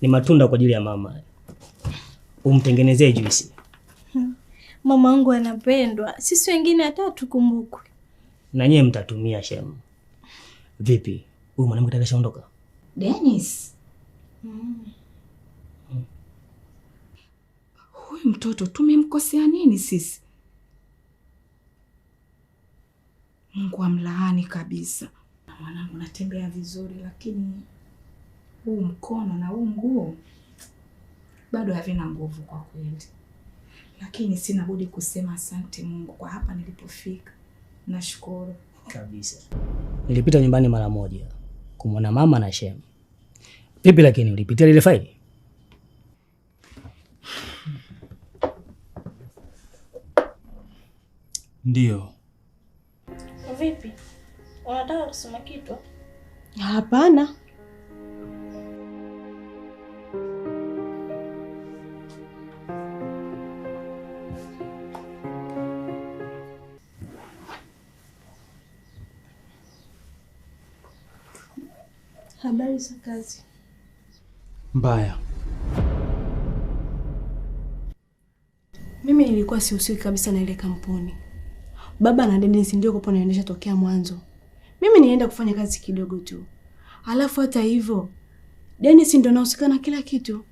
Ni matunda kwa ajili ya mama. Umtengenezee juisi. Mama wangu anapendwa. Sisi wengine hata tukumbukwe. Na nyie mtatumia shemu. Vipi? Huyu mwanamke atakashaondoka? Dennis. Huyu mtoto tumemkosea nini sisi? Mungu amlaani kabisa. Mwanangu natembea vizuri lakini huu mkono na huu mguu bado havina nguvu kwa kweli. Lakini sina budi kusema asante Mungu kwa hapa nilipofika. Nashukuru kabisa. Nilipita nyumbani mara moja kumwona mama na shemu. Vipi lakini ulipitia ile faili? Ndio. Vipi? Unataka kusema kitu? Hapana. Habari za kazi? Mbaya. Mimi nilikuwa sihusiki kabisa na ile kampuni. Baba na Dennis ndio kwa naendesha tokea mwanzo. Mimi nienda kufanya kazi kidogo tu. Alafu hata hivyo Dennis ndio anahusika na kila kitu.